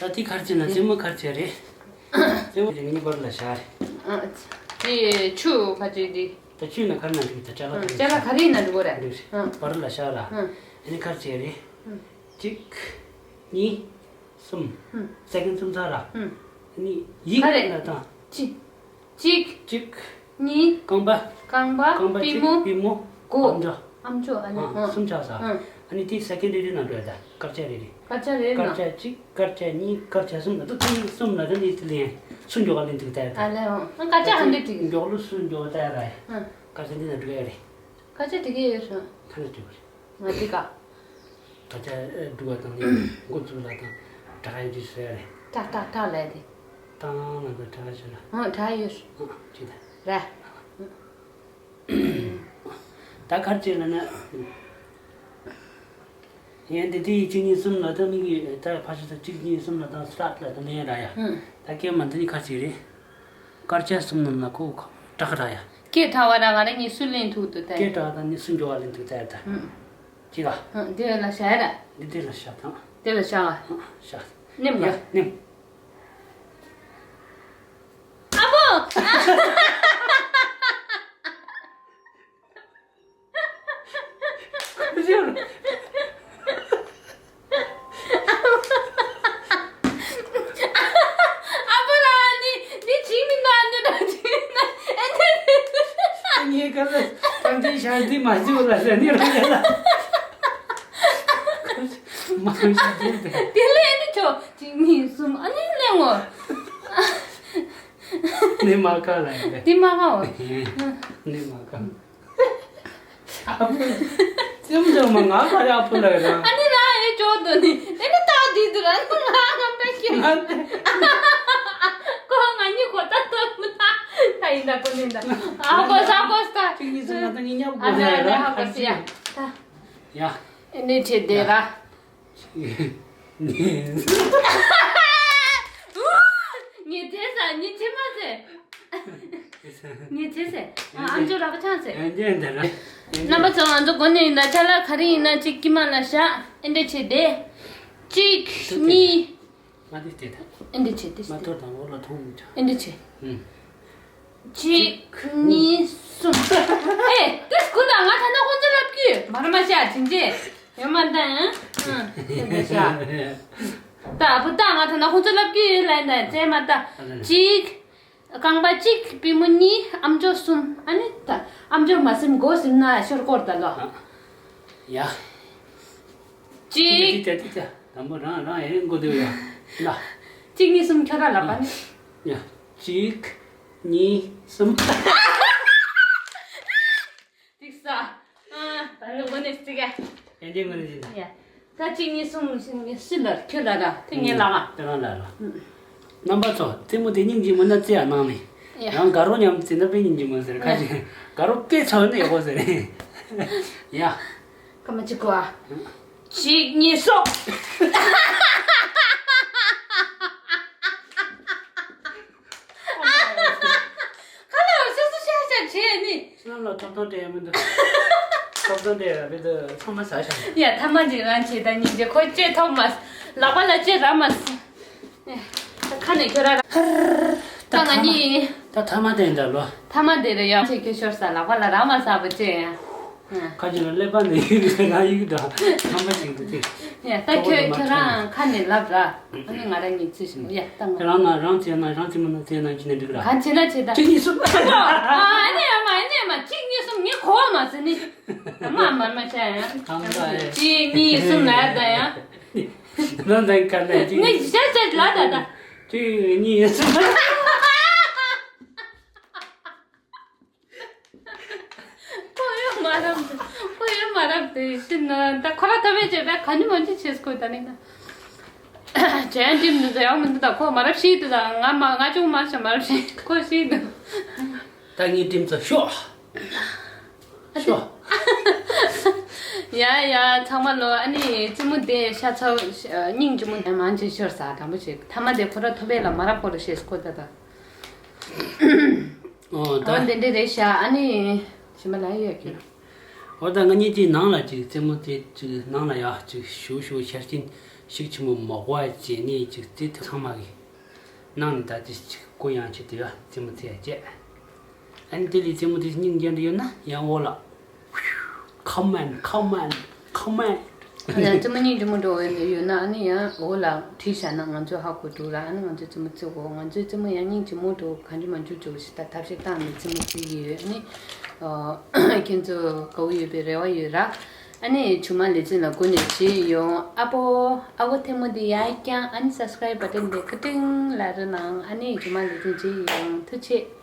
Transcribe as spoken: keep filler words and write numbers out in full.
ད་དེ་ཁར་ཅི་ན་རྩེད་མོ་ཁར་ཅི་རེད། རྩེད་མོ་རེད་ངའི་བར་ལ་བཞག་རེད། ཨ་ཙི། དེ་ཆུ་ཁ་ཅི་དེ། ད་ཆུ་ན་ཁར་ན་འགྲིག་ད་ཅ་ལག་ཨ་ཅ་ལག་ག་རེ་ཡིན་ན་འགྲིག་གོ་རེད། འགྲིག་རེད། ཨ་བར་ལ་བཞག་ར། ཨ་ཨ་ནི་ཁར་ཅི་རེད། ཨ་གཅིག་གཉིས། གསུམ། ཨ་སེ་ཀན་གསུམ་ཚར་ར། ཨ་ཨ་ནི་ཡིག་ག་རེ་ན་དང་། ཅི། གཅིག་གཅིག་གཉིས། རྐང་པ། རྐང་པ། རྐང་པ་པུས་གཅིག་མོ། པུས་མོ། མགོ། ཨམ་ཅོག་ཨམ་ཅོག་ཨ་ནི། ཨ་ཨ་གསུམ་ཆགས་ས། ཨ་ཨ་ནི་དེ་སེ་ཀན་རེ་རེ་ནང་འགྲོ་ཡ་ད་སྐར་ཆ་རེ་རེ། སྐར་ཆ་རེ་རེ་སྐར་ན། ཆ་གཅིག་སྐར་ཆ་གཉིས་སྐར་ཆ་གསུམ་ལ་ད་དེ་གསུམ་ལ་ད་ནི་དེ་ལེན་སུ་མགྱོགས་ལེན་འདུག་ད་ཡ་ད། ཨ་ལེ་ཨོ། ཨ་སྐར་ཆ་ཧ་འདི་ཏིག་མགྱོགས་ལུ་སུ་མགྱོགས་ད་ཡ་ར་ཡ། ཨ་སྐར་ཆ་འདི་ན་འགྲོ་ཡ་རེད། སྐར་ཆ་དེ་གས་ཡོད་སོང་། ཁ་ལ་འགྲོ་རེད། ང་འདི་ག་ད་ཆ་ཨེ་འདུག་བ་དང་ནི་འགོ་འཛུགས་ལ་དང་དྲག་ཡོད་ཀྱི་ཟེར་རེད། ཏག་ཏག་ཏག་ལས་དེ། ཏང་ལ་དང་དྲག་ཡོད་ཟེར་ལ། ཨང་དྲག་ཡོད། ཨང་ཅི་ད། ར། ད་ཁར་ཅི་ལ་ན། ཡན་དེ་དེ་ཡི་གཅིག་གཉིས་གསུམ་ལ་ད་མིག་གི་ད་ཕ་ཤི་ད་གཅིག་གཉིས་གསུམ་ལ་དང་སི་ཊར་ཊི་ལ་དང་ལེན་ར་ཡ། ཨང་། ད་སྐད་མ་འདི་ནི་ཁར་ཅི་རེད། སྐར་ཆ་གསུམ་ནང་ལ་ཁོ་དྲག་ར་ཡ། སྐད་དྲག་བ་ར་ང་ར་གཉིས་སུ་ལེན་ཐུག་ཏུ་ད། སྐད་དྲག་དང་ནི་སུ་འགྱོ་བ་ལེན་ཐུག་ད་ད། ཨང་། ཅི་ག་ཨ་དེ་ལ་བྱ་ཡ་ར། འདི་དེ་ལ་བྱ་དང་། དེ་ལ་བྱ་བ། ཨ་བྱ། ནེམ་ཡ་ག་ནེམ། ཨ་བོ། ཁུ་ཤོར། ཨ་བོ་ལ་ནི་འདི་བྱིང་མི་འདུག་ཨ་འདི་འདྲ་བྱིང་ན་ཨེ་འདི། ངས་ག་ལ་ད་འདི་ཤར་འདི་མ་བྱུང་ལ་ཟེར་ནི་ར་ཡ་ལ། མ་བྱུང་འདི་དེ། དེ་ལས་ནི་ཆོག་གཅིག་གཉིས་གསུམ་ཨ་ནི་གླེང་ངོ་། ནི་མ་ག་ལ་ཡིན་དེ་མ་གའོ། ནི་མ་ག་ཨ་ཕོ། སེམས་ཚང་མ་ང་ག་རེ་ཨ་ཕོ་ལ་ཡོད་ན། ཨ་ནི་རང་ཨེ་ཅོག་དོ་ནི་དེ་ནི་ཏག་དེ་དུ་ར་ནི་ང་ང་འདྲ་ཤེས། ང་ཏེ། ཁོ་ང་གཉིས་ཁོ་ད་ལྟ་མི་ད་ད་ཡིན་ད་ཁོ་ནི་ད་ཨ་ཁོ་ས་ཁོ་ས། གཅིག་གཉིས་གསུམ་ང་ད་ངི་ཉབ་ཨ་དགོས་ནི་ན་ཡ་ཨ་ནི་ཨ་ཁོ་ཡ་ད། ཡ། ཨེ་ནི་ཁྱེད་དེ་ར། ངས་དེ་ས་ཉི་ཆི་མ་ཟེར། ངས་དེ་ཟེར། ཨ་ཨམ་ཅོག་རག་ཆང་ཟེར། རྣམ་པ་ཚོ་ང་ཚོ་དགོན་ནས་ཡིན་ན་ཅ་ལག་ག་རེ་ཡིན་ན་གཅིག་དཀྱིལ་མ་ལ་བཞག་ཨེ་འདྲ་བྱེད་དེ། གཅིག་གཉིས། ང་འདི་དེ་ད། ཨེ་འདྲ་བྱེད་དེ། མ་ཐོར་དང་འོག་ལ་མཐོང་མི་ཆ། ཨེ་འདྲ་བྱེད། ཨུམ། གཅིག་གཉིས། གསུམ། ཨེ། དེ་སྐུ་དང་ང་ད་ན་ཁོང་ཚོ་ལབ་ཀྱི་མ་ར་མ་ཤ་ཅིན་ཅེ། ཡོད་མ་ད་ཨང་། ཨང་། དེ་འདྲ་ཤ། ད་བུ་ད་ང་ད་ན་ཁོང་ཚོ་ལབ་ཀྱི་ལན་ད་ཙེ་མ་ད། གཅིག་རྐང་པ་གཅིག་པུས་མོ་གཉིས་ཨམ་ཅོག་གསུམ་ཨ་ནི་ད་ཨམ་ཅོག་མ་ཟིན་མགོ་ཟིན་ན་ཤོར་སྐོར་ད་ལོ། ཡ། གཅིག་དེ་དེ་དེ་དེ་དམ་པོ་རང་རང་ཡིན་མགོ་དེ་ཡ། ལ། གཅིག་གཉིས་གསུམ་ཁྱོད་རང་ལབ་པ་ནི། ཡ། གཅིག་གཉིས། གསུམ། ཏིག་ས། ཨ། ད་ནི་འོ་ནས་ཅིག་ཡ། ཡ་འདི་ངོ་ནས་ཅིག་ཡ། ད་གཅིག་གཉིས་གསུམ་ཤིང་ནི་སུ་ལ་ཁྱོད་ལ་ར་དེ་ངས་ལ་མ། དེ་རང་ལ་ར། རྣམ་པ་ཚོ་རྩེད་མོ་དེ་སྙིང་རྗེ་མོ་ན་རྩེ་ཡ་གནང་ནས། ཡ། རང་དགའ་རོགས་མཉམ་རྩེ་ན་དཔེ་སྙིང་རྗེ་མོ་ཟེར་ཁ་ཅིག་དགའ་རོགས་སྐད་ཚ་བ་ནི་ཡག་པོ་ཟེར། ཡ། ཀ་མ་གཅིག་གོ་ཨ། གཅིག་གཉིས་གསུམ། ཁ་ལ་བ་སོ་སོ་ཤ་ཤ་བྱས་ནི། ཁྱེད་རྣམས་ལ་ཐོབ་ཐང་སྤྲད་ཡ་མི་འདུག་ཐོབ་ཐང་སྤྲད་ཡ་བི་དུ་ཚང་མ་ཟ་ཤ། ཡ་ཐ་མ་ཅིག་རང་བྱེད་ད་ཉིན་བྱེད་ཁོ་ལྕེ་ཐོབ་མ། ལག་པ་ལ་ལྕེ་ར་མ། ད་ཁ་ནས་ཁྱོད་ར་ར། ད་ང་གཉིས། ད་ཐ་མ་དེ་འདྲ་ལོ། ཐ་མ་དེ་རེད་ཡ། ཆེ་ཁྱོད་ཤོར་ས་ལག་པ་ལ་ར་མ་ཟ་བ་ཅེ་ཡ། ཁ་ཅིག་ལ་ཀླད་པ་ནས་ཡིག་རེད་ང་ཡིག་འདྲ་ཐ་མ་ཞིག་འདུག་དེ། ཡ་ད་ཁྱོད་ཁྱོད་རང་ཁ་ནས་ལབ་ར། ཨ་ནི་ང་ར་གཉིས་ཚིག་ཞིག་ཡ་ད་ང་། རང་ང་རང་བྱས་ན་རང་བྱས་མིན་ན་བྱས་ན་ཅི་ནས་འགྲིག་ར། གང་བྱས་ན་བྱས་ད། གཅིག་གཉིས་གསུམ། ཨ་ནི་ཡ་མ་ཨ་ནི་ཡ་མ་གཅིག་གཉིས་གསུམ་ངས་གོ་བ་མ་ཟིན་ནི། མ་མ་མ་བྱས་ཡ། གང་ལྟར་ཡ། གཅིག་གཉིས་གསུམ་ལ་ད་ཡ། རང་ད་ག་ལ་གཅིག་ངས་བཤད་བཤད་ལ་ད་ད། གཅིག་གཉིས་གསུམ། ཁོ་ཡོད་མ་རབས། ཁོ་ཡོད་མ་རབས་དེ་ཤི་ན་ད་ཁོ་ར་ཐོབ་པའི་བྱེད་པས་ག་ནི་མ་ཅི་བྱེད་སྐོར་ད་ནི་ན། ཇན་ཏིམ་ནི་ད་ཡང་མི་འདུག་ད་ཁོ་མ་རབས་ཤི་འདུག་ད་ང་མ་ང་ཅུང་མ་ཤ་མ་རབས་ཤི་ཁོ་ཤི་འདུག་ད་ངའི་ཏིམ་ཚོ་ཤོག་ཤོག་ཡ་ཡ་ཚང་མ་ལོ། ཨ་ནི་རྩེད་མོ་དེ་ཤ་ཚ་སྙིང་རྗེ་མོ་དེ་མང་ཆེ་ཤོར་ས་དྲང་པོ་ཞིག་ཐ་མ་དེ་ཁོ་ར་ཐོབ་པའི་ལ་མ་རབས་ཁོ་ར་ཤེས་སྐོར་ད་ད། ཨོ་ད། ཨོ་འདི་འདྲ་རེད་ཤག་ཨ་ནི་ཞིམ་པ་ལ་ཡོད་ཀྱི། ཨོ་ད་ང་གཉིས་ཀྱི་ནང་ལ་ཅིག་རྩེད་མོ་དེ་ཅིག་ནང་ལ་ཡ་ཅིག་ཞུ་ཞུ་ཤར་ཅིན་ ཤུགས་ཆེན་པོ་མ་དགོས་པ་བྱས་ནས་ཅིག་རྩེད་ཐུབ། ཚང་མ་གིས་ནང་ནས་ད་ཅི་ཞིག་གུ་ཡངས་ཆེད་དུ་ཡ་རྩེད་མོ་རྩེ་ཡ་བྱས། ཨ་ནི་དེ་ལས་རྩེད་མོ་དེ་སྙིང་རྗེ་འདྲ་ཡོད་ན་ཡང་འོ་ལ། Come on, come on, come on. ཡང་རྩེད་མོ་སྙིང་རྗེ་མོ་འགྲོ་བའི་ཡོད་ན་ཨ་ནི་ཡང་འོ་ལ་བྲིས་བཞག་ན་ང་ཚོས་ཧ་གོ་འདུག་ལ། ཨ་ནི་ང་ཚོས་རྩེད་མོ་རྩེ་གོ། ང་ཚོའི་རྩེད་མོ་ཡང་སྙིང་རྗེ་མོ་འགྲོ། གང་ཅི་མ་འཇུ་འཇུ་ཞིག་ད་ཐབས་ཤེས་བཏང་ནས་རྩེད་མོ་རྩེ་གི་ཡོད། ཨ་ནི་ཨ་ཁྱེད་ཚོ་དགའ་བོ་ཡོད་པའི་རེ་བ་ཡོད་ར། ཨ་ནི་ཆུང་མ་ལེ་ཚན་ལ་སྒུག་ནས་བྱེད་ཡོང་། ཨ་པོ་ཨ་གོ་ཐལ་མོ་འདི་ཡར་བརྐྱངས། ཨ་ནི་subscribe button འདི་ཀི་ཀྲིང་ལ་རེ་གནང་། ཨ་ནི་ཆུང་མ་ལེ་ཚན་བྱེད་ཡོང་། ཐུགས་རྗེ་ཆེ།